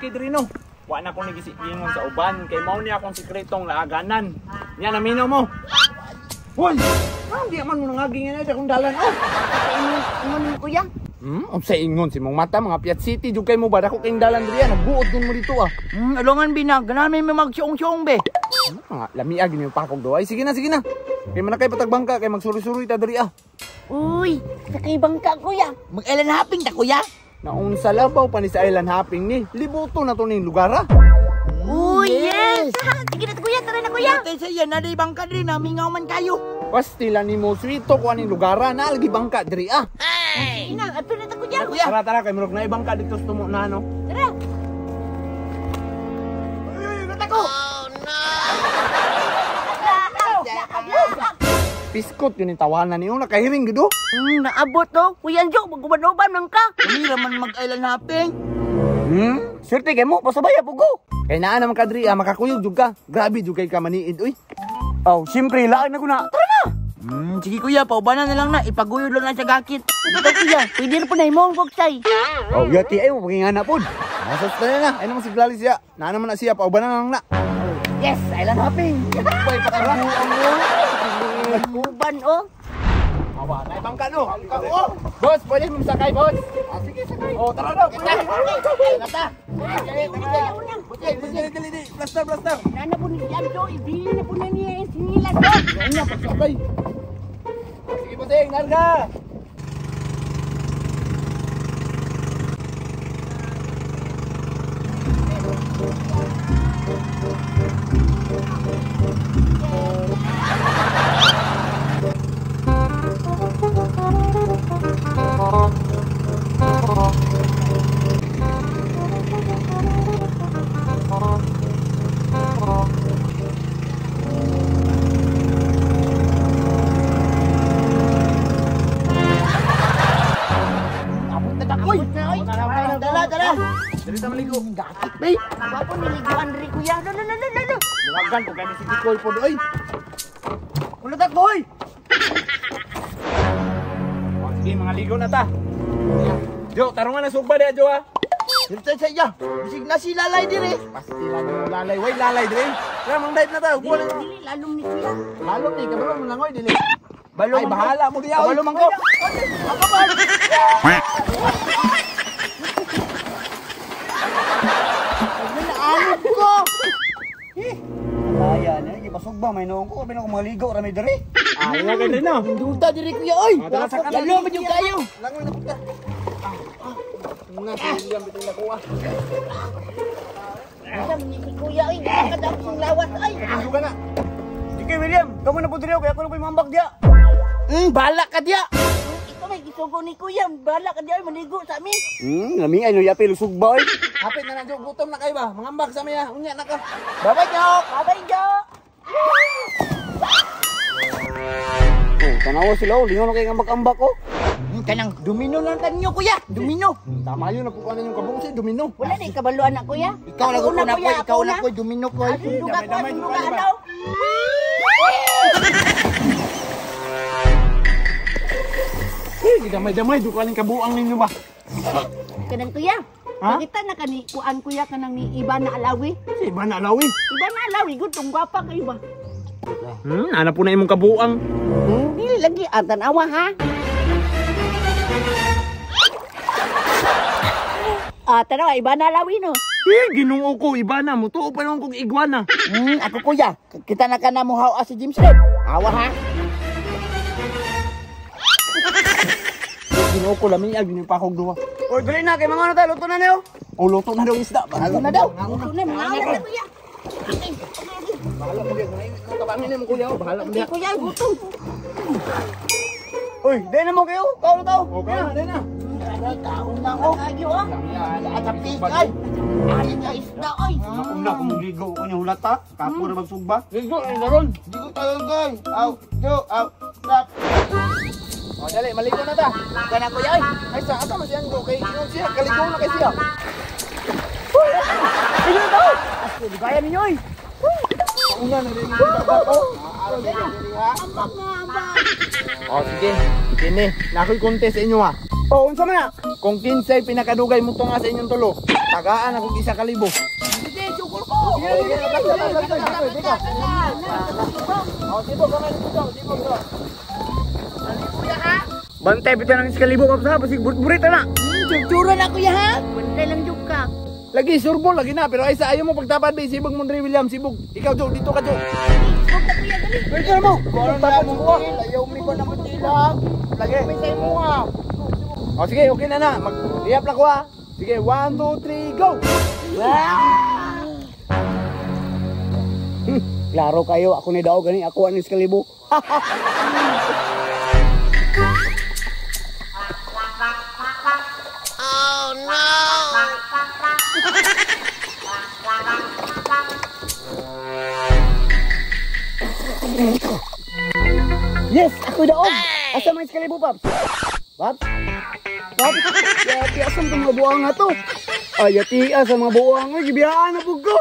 kay diri no. Wa na ko nigisigingon sa uban kay mao ni akong sikretong laaganan. Nya naminaw mo. Hoy, di man mo nangagi nga na akong dalan oh. Ingon ni kuya. Unsa ingon si mong mata mga Piat City jud kay mo ba dako kay dalan diri nagbuot din mo dito ah. Alongan binag, ganahan may magsiong-siong be. Mga lamiag ni pakog do. Ay sige na, sige na. Kay manakay patagbangka kay magsuri-suri ta diri ah. Uy, sakay bangka kuya. Mag-island hopping ta kuya. Naunsa labaw pa ni sa island hopping ni. Libuto na to ning lugar ah. Uy, yes. Sige na kuya, tara na kuya. Tay sa iya na di bangka diri namingaw man kayo. Pastila nimo swito ko aning lugar ah, naa lagi bangka diri ah. Hey. Ina, ato na ta kuya. Tara tara kay murag na bangka dito sa tumo na no. Tara. Uy, uy, ko. Oh no. Piskot yun yung tawanan niyo, nakahiring gido. Naabot to. Kuya Anjo, maguban-uban man ka. Kami raman mag-island hopping. Swerte kay mo, pasabay po ko. Kay naa naman ka diri, makakuyog jud ka. Grabe jud kay ka maniid uy. Oh, siyempre laan na ko na. Tara na. Sige kuya, paubanan na lang na, ipaguyod lang na sa gakit. Ito kuya, pwede rin po na imong boksay. Oh, yati ay mo pagingana pod. Masas na na, ay naman si Glalis siya. Naa naman na siya, paubanan na lang na. Yes, island hopping. Bay pakabuang mo. Uban oh. Awa, na bangka no. Oh. Boss, pwede mo sakay, boss. Ah, sige, sakay. Oh, tara na. Tara. Dili, dili, dili. Plaster, plaster. Nana po ni Anjo, ibili na po na niya yung sinilas oh. Ano pagsakay. Sige, bossing, larga. Dala, dala. Dali ta maligo. Gakit bay. Wapo niliguan ri kuya. Lo lo lo lo lo. Luwagan ko kay si Kikoy pod oy. Kulatat boy. Oh, sige mga ligo na ta. Jo, tarungan na sugba diha Jo ah. Dito sa iya. Bisig na si Lalay dire. Pasti la lalay, way lalay dire. Tara mang dive na ta. Ubo na. Dili lalom ni kuya. Lalom ni kabalo mo langoy dili. Balong ay bahala mo diha. Kabalo man ko. Ako ba? Naanod ko. Eh, alaya na gipasugba may noong ko kami na maligo ra may diri. Ayaw ka din no. Duta diri kuya oy. Tara sa kanan. Lalo man yung kayo. Langoy na puta. Na si William bitong nakuha. Sam ni si kuya oy, nakadam sing lawas oy. Duga na. Sige William, kamo na po diri kay ako na po mambak diya. Bala ka diya. Ikaw may gisugo ni kuya, bala ka diya maligo sa amin. Lami ay no yapil sugba oy. Hapit na na Jo, gutom na kayo ba? Mangambak sa maya, unya na ka. Bye-bye Jo. Bye-bye Jo. Oh, tanawa sila oh, lingon kay ambak-ambak oh. Kanang domino lang tanyo kuya, domino. Tama yun, napukuan yung kabong si domino. Wala na ikabaluan na kuya. Ikaw na ko na ko, ikaw na ko domino ko. Sunduga ko, sunduga daw. Eh, gidamay-damay duka ning kabuang ninyo ba? Kanang kuya. Nakita na kani kuan kuya kanang ni Iba na Alawi. Si Iba na Alawi. Iba na Alawi gud tong gwapa kayo ba? Ana po na imong kabuang. Dili lagi tan-awa ha. Tanawa Iba na Alawi no. Eh, Ginoo ko iba na mutuo pa naman kog iguana. Ako kuya, kita na ka na mo hawa si James Red. Awa ha. Ginoo ko lami ag pa kog duha. Oy, dali na kay mga ano tayo, luto na niyo. Oh, luto na daw isda. Bahala na daw. Luto na mga na kuya. Bahala mo diya. Kung kabangin mo kuya, bahala mo diya. Kuya, gutom. Uy, dali na mo kayo. Kaon na tao. Okay na, dali na. Kaon na ko. Kayo ah. At ay. Ay, na isda oy. Una kung ligo ko niya hulata, kapo na magsugba. Ligo na ron. Ligo tayo, guy. Aw, go, aw, stop. Oh, dali, maligo na ta. Kana kuya oy. Ay, sa asa man siya kay ingon siya, kaligo na kay siya. Ligo na tao. Asto, gaya ninyo oy. Una na rin yung baba ko. Ambak na, ambak. Oh, sige. Kini, na ako'y contest sa inyo ha. Oh, unsa man na? Kung kinsay pinakadugay mo tunga sa inyong tulo, tagaan ako 1,000. Sige, sukol ko. Sige, sige, sige. Oh, sibog ka man dito, sibog ko. Kuya ha. Bantay bitaw ng 1,000 Paps ha, basig burit-burit na. Tsura na kuya ha. Bantay lang jud ka. Lagi surbol lagi na, pero ay sa ayaw mo pagtapad be, sibog mo Andre William, sibog. Ikaw Jo, dito ka Jo. Huwag ka kuya dali. Pwede na mo. Tapad mo ko. Ayaw mi ko na mo tila. Lagi may sa imo ha. Oh, sige, okay na na. Mag-rehab lang ko ha. Sige, 1, 2, 3, go! Klaro kayo, ako ni daw gani, ako ang 1,000. Oh no! Yes, ako daog. Asa man 1,000, Paps? Paps? Paps? Yati, asa man itong mga buwang na to? Ay, yati, asa mga buwang. Ay, gibiyaan na po ko.